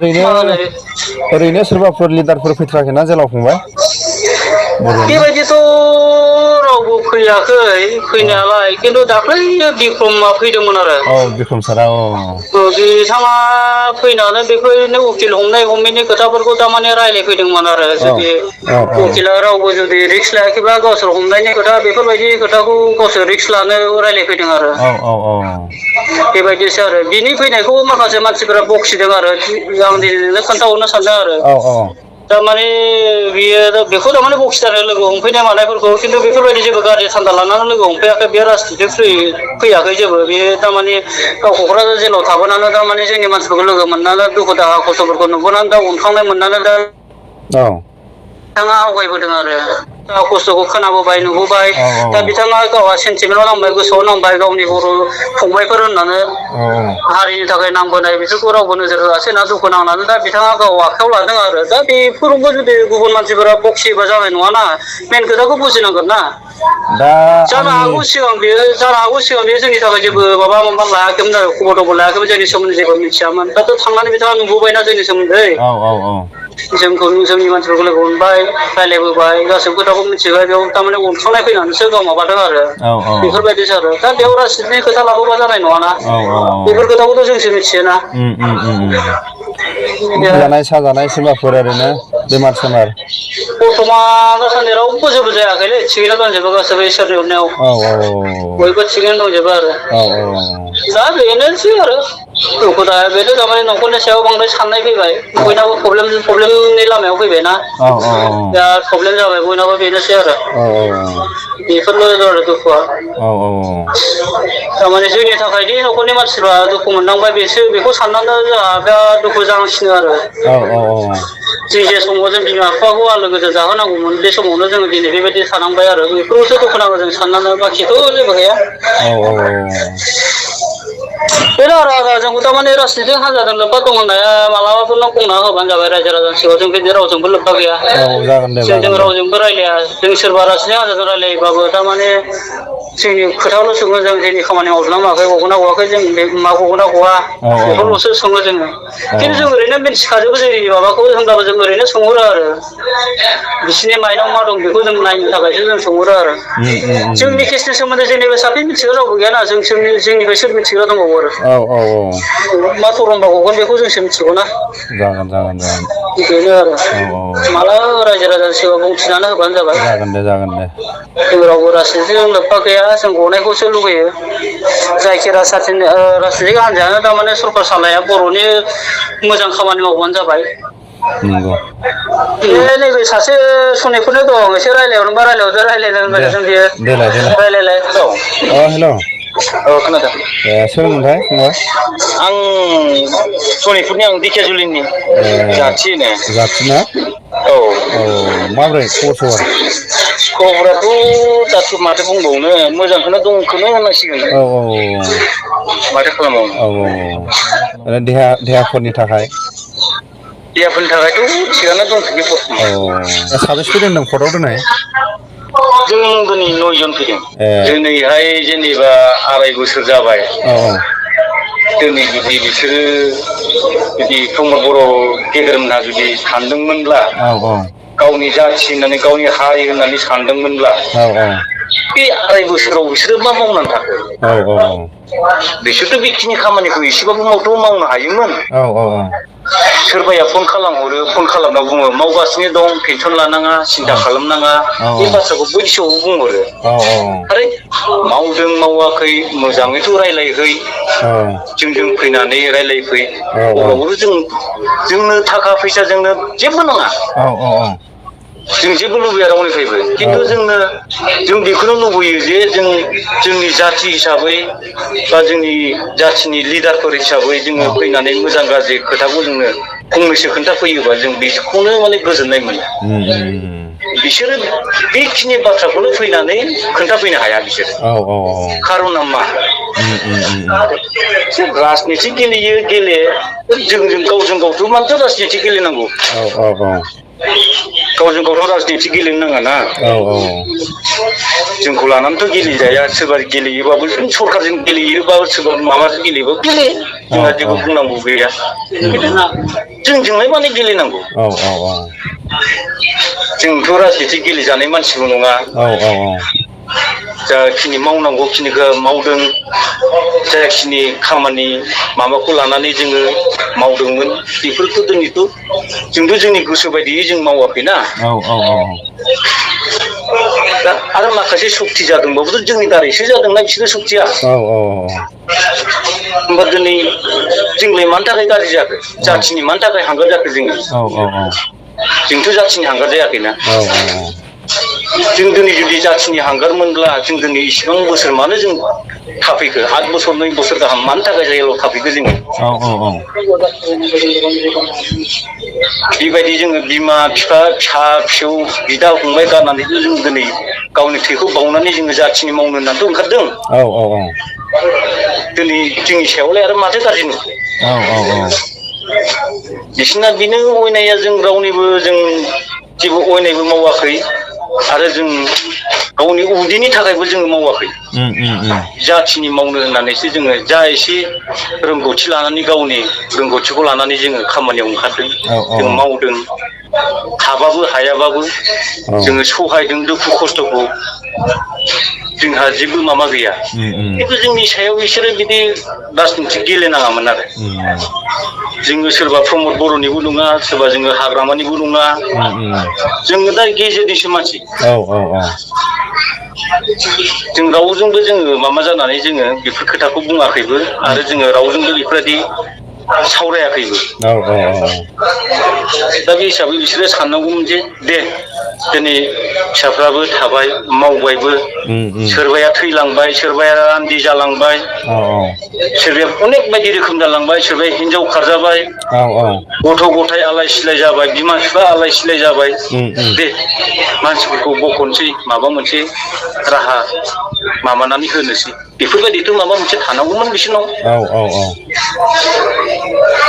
ओरैनो सोरबाफोर लिडारफोर फैथाराखैना जेलाव फंबाय? बेबायदिथ' रावबो फैयाखै फैनायालाय खिन्थु दाख्लै बिक्रमआ फैदोंमोन आरो। औ बिक्रम सारा बिथाङा फैनानै बेफोरनो उकिल हमनाय हमैनि खोथाफोरखौ थारमाने रायज्लायफैदोंमोन आरो जुदि उकिला रावबो जुदि रिक्स लायाखैबा गावसोर हमनायनि खोथा बेफोरबायदि खोथाखौ गावसोर रिक्स लानो रायज्लायफैदों आरो। बेबायदिसो आरो बिनि फैनायखौ माखासे मानसिफोरा बखिदों आरो आं दिनैनो खोन्थाहरनो सानदों आरो। थारमाने बियो बेखौ थारमाने बखिथारो लोगो हमफैनाय मानायफोरखौ खिन्थु बेफोरबायदि जेबो गाज्रि थान्दा लानानै लोगो हमफैयाखै बे राजनिथिक फैयाखै जेबो बे थारमाने गाव क'क्राझार जेलाव थाबोनानै थारमाने जोंनि मानसिफोरखौ लोगो मोननानै दुखु दाहा खस्थ'फोरखौ नुबोनानै दा अनखांनाय मोननानै दा बिथाङा आवगायबोदों आरो दा खस्थ'खौ खोनाबोबाय नुबोबाय दा बिथाङा गावहा सेन्टिमेन्टआव नांबाय गोसोआव नांबाय गावनि बर' फंबायफोर होननानै हारिनि थाखाय नांबोनाय बिसोरखौ रावबो नोजोर होआसै ना दुखु नांनानै दा बिथाङा गाव आखायाव लादों आरो दा बेफोरावबो जुदि गुबुन मानसिफोरा बखियोबा जानाय नङाना मेन खोथाखौ बुजिनांगोन ना जानो हागौ सिगां बेयो जोंनि थाखाय जेबो माबा लायाखैमोन आरो खबर दबर लायाखैमोन जोंनि सोमोन्दै जेबो मिथियामोन दाथ' थांनानै बिथाङा नुबोबायना जोंनि सोमोन्दै जोंखौ जोंनि मानसिफोरखौ लोगो मोनबाय रायज्लायबोबाय गासिबो खोथाखौ मिथिबाय बेयाव थारमाने अनखांनाय फैनानैसो गाव माबादों आरो बेफोरबायदिसो आरो दा बेयाव राजनितिकनि खोथा लाबोबा जानाय नङाना बेफोर खोथाखौथ' जोंसो मिथियोना लोमजानाय साजानाय सोरबाफोर ओरैनो बेमार सेमार बर्थमान दासान्दि रावबो जेबो जायाखैलै थिगैनो दंजोबो गासैबो इसोरनि अननायाव बयबो थिगैनो दंजोबो आरो दा बेनोसै आरो दुखु दाहा बेनो थारमाने न'खरनि सायाव बांद्राय साननाय फैबाय बयनाबो प्रब्लेमनि लामायाव फैबायना दा प्रब्लेम जाबाय बयनाबो बेनोसै आरो बेफोरनो आरो दुखुआ थारमाने जोंनि थाखायदि न'खरनि मानसिफ्रा दुखु मोननांबाय बेखौ साननानै जोंहा बिराद दुखु जानांसिनो आरो जों जे समाव जों बिमा बिफाखौ आलो गोजोन जाहोनांगौमोन बे समावनो जोङो दिनै बेबायदि थानांबाय आरो बेखौसो दुखु नांगौ जों साननानै बाखिथ' जेबो गैया बेनो आरो जोंखौ थारमाने राजनितिक हान्जाजों लोब्बा दं होननाया मालाबाफोर नों बुंना होबानो जाबाय रायजो राजानि सिगाङाव जों बिदि रावजोंबो लोब्बा गैया जों रावजोंबो रायलाया जों सोरबा राजनितिक हान्जाजों रायलायोबाबो थारमाने जोंनि खोथाखौल' सोङो जों जोंनि खामानि मावदोंना मावाखै गगोना गवाखै जों मा गगोना गवा बेफोरल'सो सोङो जोङो खिन्थु जों ओरैनो मिथिखाजोबो जोंनि माबाखौ होनब्लाबो जों ओरैनो सोंहरो आरो बिसिनि माइनाव मा दं बेखौ जों नायनो थाखायसो जों सोंहरो आरो जोंनि केसनि सोमोन्दै जेनिबो साफै मिथिग्रा रावबो गैयाना जोंनिफ्राय सोर मिथिग्रा दंबावो आरो मा थरमबा गगोन बेखौ जोंसो मिथिगौना बेनो आरो माला रायजो राजानि सिगाङाव बुंथिनानै होबानो जाबाय जों रावबो राजनितिकजों लोब्बा गैया जों गनायखौसो लुगैयो जायखिया राजनितिक हान्जायानो थारमाने सरकार सालाया बर'नि मोजां खामानि मावबानो जाबाय नैबे सासे सनितपुरनि दं एसे रायलायहरनोबा रायलायहरदो रायलायनो होनबाय जों बियो रायलायलाय खोनादों सोरमोनथाय फंबाय आं सनितपुरनि आं दिखियाजुलिनि जाथि जाथिना माब्रै खबर सबर खबराथ' दाथ' माथो बुंबावनो मोजांखौनो दंखौनो होननांसिगोन माथो खालामबावनो देहाफोरनि थाखाय देहाफोरनि थाखायथ' थिगानो दंथ'यो बर्थमान साबेसे फैदों होनदों कर्टआव दिनै जों दिनै 9 जन फैदों दिनैहाय जेनेबा 2.5 बोसोर जाबाय दिनै जुदि बिसोरो जुदि प्रमद बर' गेदेरमोनहा जुदि सानदोंमोनब्ला गावनि जाथि होननानै गावनि हारि होननानै सानदोंमोनब्ला बे 2.5 बोसोराव बिसोरो मा मावनानै थाखो बिसोरथ' बेखिनि खामानिखौ एसेबाबो मावनो हायोमोन सोरबाया फन खालामहरो फन खालामना बुङो मावगासिनो दं टेनसन लानाङा सिन्था खालामनाङा बे बाथ्राखौ बै समाव बुंहरो आरे मावदों मावाखै मोजाङैथ' रायलायहै जोंजों फैनानै रायलायफै अब्लाबोथ' जोंनो थाखा फैसाजोंनो जेबो नङा जों जेबो लुबैया रावनिफ्रायबो खिन्थु जों बेखौनो लुबैयो जे जोंनि जाथि हिसाबै बा जोंनि जाथिनि लिडारफोर हिसाबै जोङो फैनानै मोजां गाज्रि खोथाखौ जोंनो फंनैसो खोन्थाफैयोबा जों बेखौनो माने गोजोननाय मोनो बिसोरो बेखिनि बाथ्राखौनो फैनानै खोन्थाफैनो हाया बिसोरो खारना मा राजनितिक गेलेयो जों गावजों गावथ' मानोथो राजनितिक गेलेनांगौ गावजों गावथ' राजनिति गेलेनो नाङाना जोंखौ लानानैथ' गेलेजाया सोरबा गेलेयोबाबो सरकारजों गेलेयोबा सोरबा माबाजों गेलेयोबा गेले जोंहा जेबो बुंनांगौ गैया जोंजोंलाय माने गेलेनांगौ जोंथ' राजनिति गेलेजानाय मानसिबो नङा जाखिनि मावनांगौ खिनिखौ मावदों जाखिनि खामानि माबाखौ लानानै जोङो मावदोंमोन बेफोरथ' जोंथ' जोंनि गोसो बायदियै जों मावाखैना दा आरो माखासे सक्ति जादोंबाबोथ' जोंनि दारैसो जादोंना बिसोरो सक्तिया होमबा दिनै जोंलाय मानि थाखाय गाज्रि जाखो जाथिनि मानि थाखाय हांगार जाखो जोङो जोंथ' जाथिनि हांगार जायाखैना जों दिनै जुदि जाथिनि हांगारमोनब्ला जों दिनै इसिबां बोसोर मानो जों थाफैखो 8 बोसोर 9 बोसोर गाहाम मानि थाखाय जायगायाव थाफैखो जोङो बेबायदि जोङो बिमा बिफा फिसा फिसौ बिदा फंबाय गारनानैथ' जों दिनै गावनि थैखौ बावनानै जोङो जाथिनि मावनो होननानैथ' ओंखारदों दिनै जोंनि सायावलाय आरो माथो गाज्रि नुखो बिसिना बेनो अयनाया जों रावनिबो जों जेबो अयनायबो मावाखै आरो जों गावनि उदैनि थाखायबो जोङो मावाखै जाथिनि मावनो होननानैसो जोङो जा एसे रोंगौथि लानानै गावनि रोंगौथिखौ लानानै जोङो खामानियाव ओंखारदों जों मावदों हाबाबो हायाबाबो जोङो सहायदों दुखु खस्थ'खौ जोंहा जेबो माबा गैया खिन्थु जोंनि सायाव बिसोरो बिदि राजनिति गेलेनाङामोन आरो जोङो सोरबा प्रमद बर'निबो नङा सोरबा जोङो हाग्रामानिबो नङा जोङो दा गेजेरनिसो मानसि जों रावजोंबो जोङो माबा जानानै जोङो बेफोर खोथाखौ बुङाखैबो आरो जोङो रावजोंबो बेफोरबायदि सावरायाखैबो दा बे हिसाबै बिसोरो साननांगौमोन जे दे दिनै फिसाफ्राबो थाबाय मावबायबो सोरबाया थैलांबाय सोरबाया रान्दि जालांबाय सोरबाया अनेक बायदि रोखोम जालांबाय सोरबाया हिनजाव खारजाबाय गथ' गथाय आलाय सिलाय जाबाय बिमा बिफा आलाय सिलाय जाबाय दे मानसिफोरखौ बख'नोसै माबा मोनसे राहा माबानानै होनोसै बेफोरबायदिथ' माबा मोनसे थानांगौमोन बिसोरनाव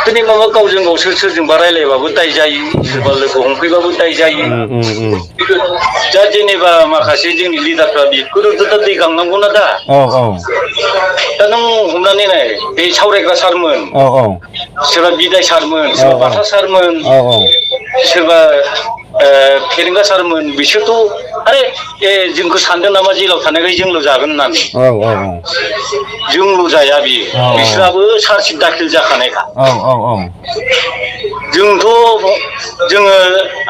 दिनै माबा गावजों गाव सोरजोंबा रायलायबाबो दाय जायो सोरबा लोगो हमफैबाबो दाय जायो दा जेनेबा माखासे जोंनि लिडारफ्रा बेफोरोथ' दा दै गांनांगौना दा नों हमनानै नाय बे सावरायग्रा सारमोन सोरबा बिदाय सारमोन सोरबा बाथा सारमोन सोरबा फेरेंगा सारमोन बिसोरथ' आरे जोंखौ सानदों नामा जेलाव थानायखाय जोंल' जागोन होननानै जोंल' जाया बियो बिसोराबो चार्जसिट दाखिल जाखानायखा जोंथ' जोङो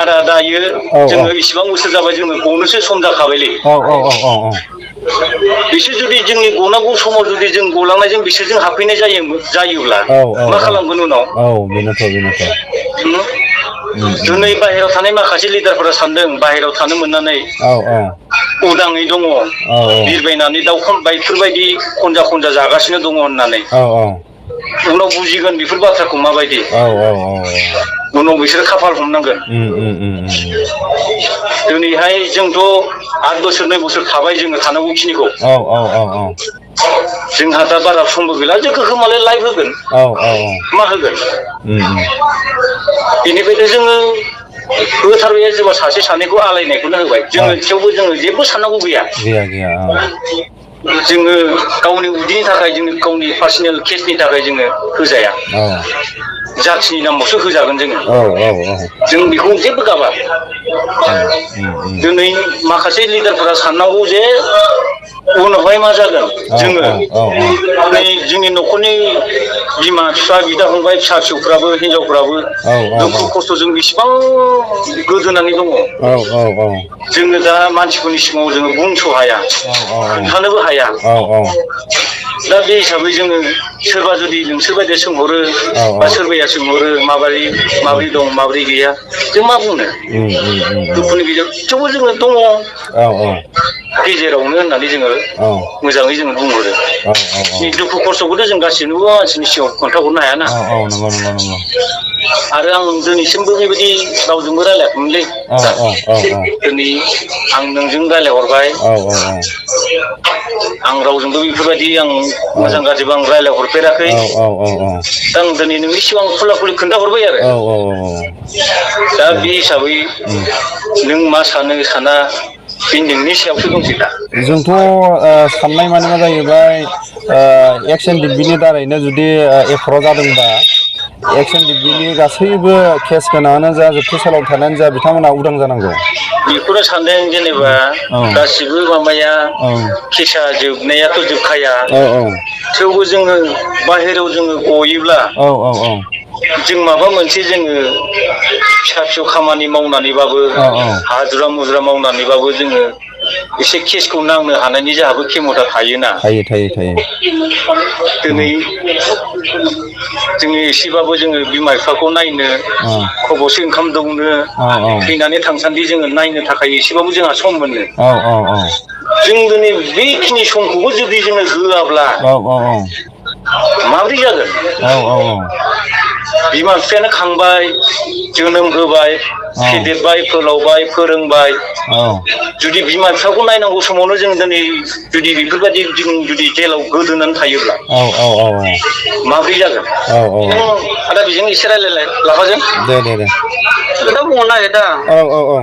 आदा दायो जोङो इसिबां बोसोर जाबाय जोङो गनोसो सम जाखाबायलै बिसोर जुदि जोंनि गनांगौ समाव जुदि जों गलांनायजों बिसोरजों हाबफैनाय जायोब्ला मा खालामगोन उनाव दिनै बाहेरायाव थानाय माखासे लिडारफोरा सानदों बाहेरायाव थानो मोननानै उदाङै दङ बिरबायनानै दाउखा बायफोरबायदि खनजा खनजा जागासिनो दङ होननानै उनाव बुजिगोन बेफोर बाथ्राखौ माबायदि उनाव बिसोरो खाफाल हमनांगोन दिनैहाय जोंथ' 8 बोसोर 9 बोसोर थाबाय जोङो थानांगौ खिनिखौ जोंहा दा बारा समबो गैला जों गोहोमालाय लाइभ होगोन मा होगोन बेनिफ्रायनो जोङो होथारबाय जेनेबा सासे सानैखौ आलायनायखौनो होबाय जोङो थेवबो जोङो जेबो साननांगौ गैया जोङो गावनि उदैनि थाखाय जोङो गावनि पार्सनेल केसनि थाखाय जोङो होजाया जाथिनि नामावसो होजागोन जों बेखौ जेबो गाबा दिनै माखासे लिडारफोरा साननांगौ जे उनावहाय मा जागोन जोंनि न'खरनि बिमा बिफा बिदा फंबाय फिसा फिसौफ्राबो हिनजावफ्राबो दुखु खस्थ'जों बेसिबां गोदोनानै दङ जोङो दा मानसिफोरनि सिगाङाव जोङो बुंस' हाया खोन्थानोबो हाया दा बे हिसाबै जोङो सोरबा जुदि नोंसोर बायदि सोंहरो बा सोरबाया सोंहरो माबोरै दं माबोरै गैया जों मा बुंनो दुखुनि गेजेराव थेवबो जोङो दङ गेजेरावनो होननानै जोङो औ मोजाङै जोङो बुंहरो औ औ दुखु खस्थ'खौथ' जों गासिबो मानसिनि सिगाङाव खोन्थाहरनो हायाना औ औ नंगौ नंगौ नंगौ आरो आं दिनैसिमबो बेबायदि रावजोंबो रायलायाखैमोनलै औ औ औ दिनै आं नोंजों रायलायहरबाय औ औ औ आं रावजोंबो बेफोरबायदि आं औ मोजां गाज्रिबो आं रायलायहरफेराखै औ औ औ दा आं दिनै नोंनि सिगाङाव खुला खुलि खोन्थाहरबाय आरो औ औ दा बे हिसाबै नों मा सानो साना बे नोंनि सायावसो दंसै दा जोंथ' साननाय माने मा जाहैबाय एक्स एन डिबिनि दारैनो जुदि एफर जादोंबा एक्स एन डिबिनि गासैबो केस गोनाङानो जा जोबथेसालियाव थानायानो जा बिथांमोना उदां जानांगौ बेखौनो सानदों जेनेबा औ गासिबो माबाया औ केसा जोबनायाथ' जोबखाया औ थेवबो जोङो बाहेरायाव जोङो गयोब्ला औ औ औ जों माबा मोनसे जोङो फिसा फिसौ खामानि मावनानैबाबो औ हाजिरा मुजिरा मावनानैबाबो जोङो एसे केसखौ नांनो हानायनि जोंहाबो खेमथा थायोना थायो थायो थायो दिनै जोङो एसेबाबो जोङो बिमा बिफाखौ नायनो औ खबसे ओंखाम दौनो औ फैनानै थांसान्दि जोङो नायनो थाखाय एसेबाबो जोंहा सम मोनो औ औ औ जों दिनै बेखिनि समखौबो जुदि जोङो होआब्ला माबोरै जागोन बिमा बिफायानो खांबाय जोनोम होबाय फेदेरबाय फोलावबाय फोरोंबाय जुदि बिमा बिफाखौ नायनांगौ समावनो जों दिनै जुदि बेफोरबायदि जों जुदि जेलाव गोदोनानै थायोब्ला माब्रै जागोन नों आदा बेजों एसे रायलायलाय लाफाजों दे दे दे खोथा बुंहरनो नागिरदों औ औ औ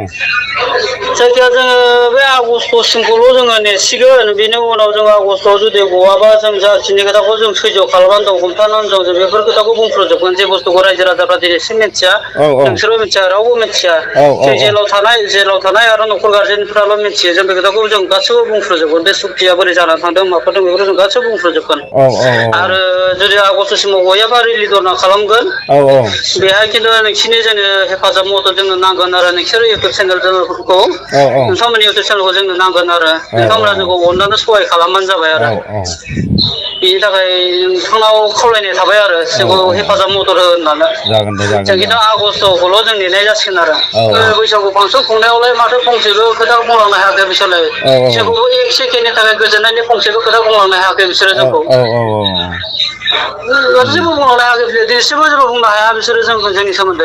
जायखिया जोङो बे आगष्ट'सिमखौल' जोङो नेसिगोन बेनि उनाव जों आगष्ट'आव जुदि गवाबा जों जाखिनि खोथाखौ जों सैज्य खालामनानै दं हमथानानै दं जों बेफोर खोथाखौ बुंफ्रुजोबगोन जे बुस्थुखौ रायजो राजाफ्रा दिनैसिम मिथिया औ नोंसोरबो मिथिया रावबो मिथिया औ जों जेलाव थानाय आरो न'खर गारजेनफ्राल' मिथियो जों बे खोथाखौ जों गासैबो बुंफ्रुजोबगोन बे सुक्तिया बोरै जानानै थांदों माफोरदों बेफोरखौ जों गासैबो बुंफ्रुजोबगोन आरो जुदि आगष्ट'सिमाव गयाबा रिलि धरना खालामगोन बेहाय खिन्थु नोंसिनि जोंनो हेफाजाब मदद जोंनो नांगोन आरो नोंसोर इउटुब चेनेलफोरखौ नोंथांमोननि इउटुब चेनेलखौ जोंनो नांगोन आरो नोंथांमोना जोंखौ अननानै सहाय खालामबानो जाबाय आरो बेनि थाखाय नोंथांनाव खावलायनाय थाबाय आरो जोंखौ हेफाजाब मदद हो होननानै जागोन दे जों जागोन दे खिन्थु आगष्ट'खौल' जों नेनाय जासिगोन आरो औ बैसागु फांसन खुंनायावलाय माथो फंसेबो खोथा बुंलांनो हायाखै बिसोरलाय औ जोंखौबो एक सेकेण्डनि थाखाय गोजोननायनि फंसेबो खोथा बुंलांनो हायाखै बिसोरो औ जोंखौ औ जेबो बुंलांनो हायाखै दिनैसिमबो जेबो बुंनो हाया बिसोरो जोंनि सोमोन्दै